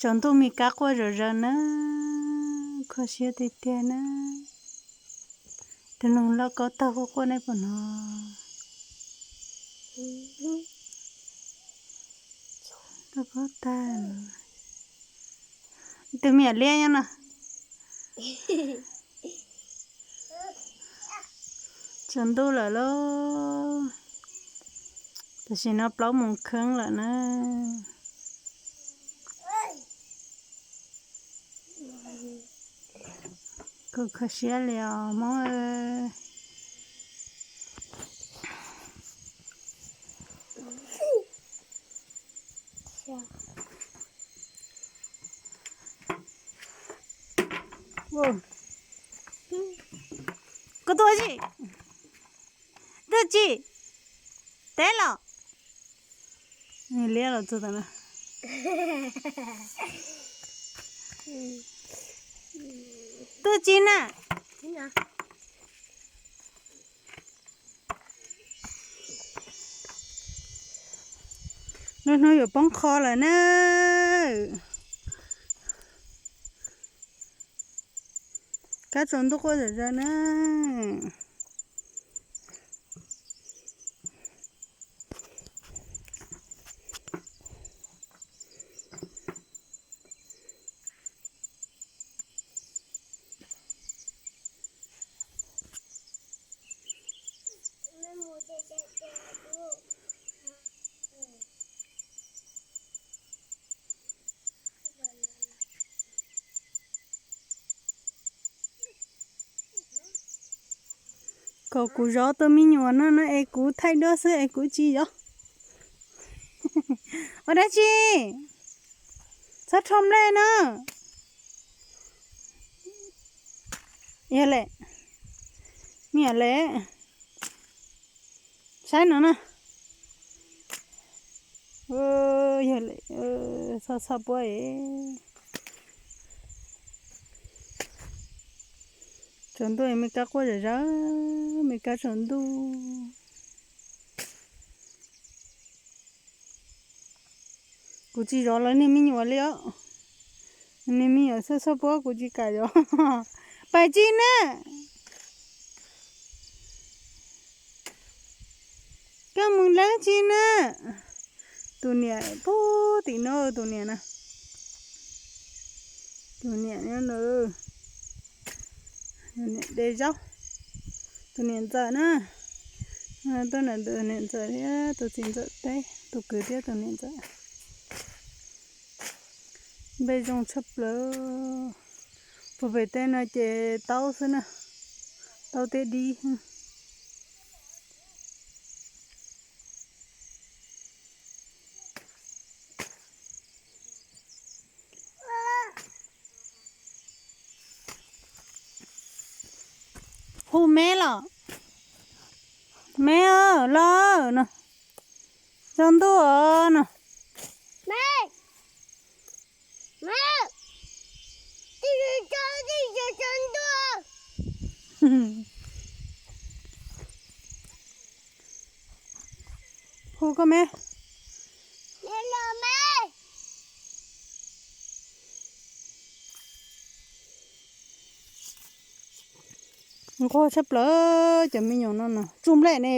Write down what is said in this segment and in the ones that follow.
Tsaus ntuj me kab quaj zom zaws na, kho siab tiag tiag na. Tus noog loj kaub tag quaj quaj nej pom no. Loj kaub tag. Tus me nyuam liab nyob no. Tsaus ntuj lawm lauj. Tam sim no plaub moos kheeb lawm na. Kuv kho siab li os Hmoob. Koj tuaj tsi? Tuaj tsi? Teb los? Liab los txog tam no. Tuaj tsi na? Lub hnub yuav poob qho lawm na. Kab tsaus ntuj quaj zom zaws na. Kom kuv zov tus me nyuam no no es kuv thaij duab xwb es kuv tsis zov. Ua dab tsi? Txhob rho nplej no. Yog le, me nyuam le, saib no na. Yog le, txhob txhob puab. Tsaus ntuj me kab quaj zom zaws, me kab tsaus ntuj. Kuv tsis zov lawv niag me nyuam li os. Niag me nyuam txhob txhob puab kuv tsis kam zov. Pais tsi na? Koj mus dab tsi na? Tus niam pug tim no tus niam na. Tus niam nyob, niam de zaub. Tus niam ntxawm na. Tuaj nram tus niam ntxawm thiab tus txiv ntxawm teb, tus kwv thiab tus niam ntxawm. Npej zoo tshaj plaws. Puag pem tej no ces taub xwb na, taub thiab dib. Hu me los, me los no, tsaus ntuj os no. Hu koj me. Nquag tshaj plaws cov me nyuam no no. Tsuj nplej ne.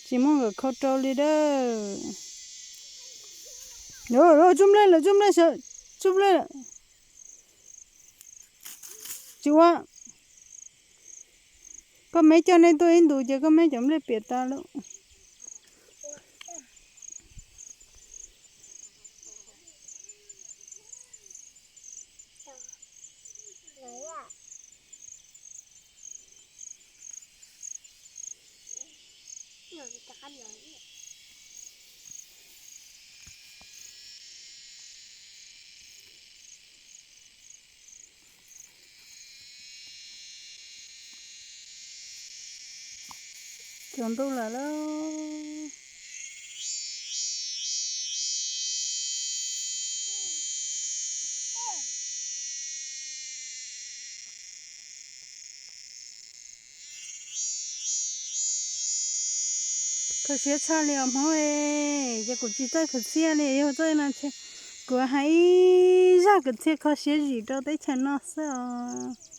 Tsis muaj nkawm khau rau li dab. Tsuj nplej lawm, tsuj nplej, tsuj nplej lawm. Tsis ua. Koj me coj nej tuaj ib ntus ces koj me cov nplej piam tas lawm. Tsaus ntuj lawm lauj. Kho siab tshaj li os Hmoob, ces kuv tsis txawj kwv txhiaj li, yog txawj no kuv hais ib zaj kwv txhiaj kho siab zim rau teb chaws no xwb os.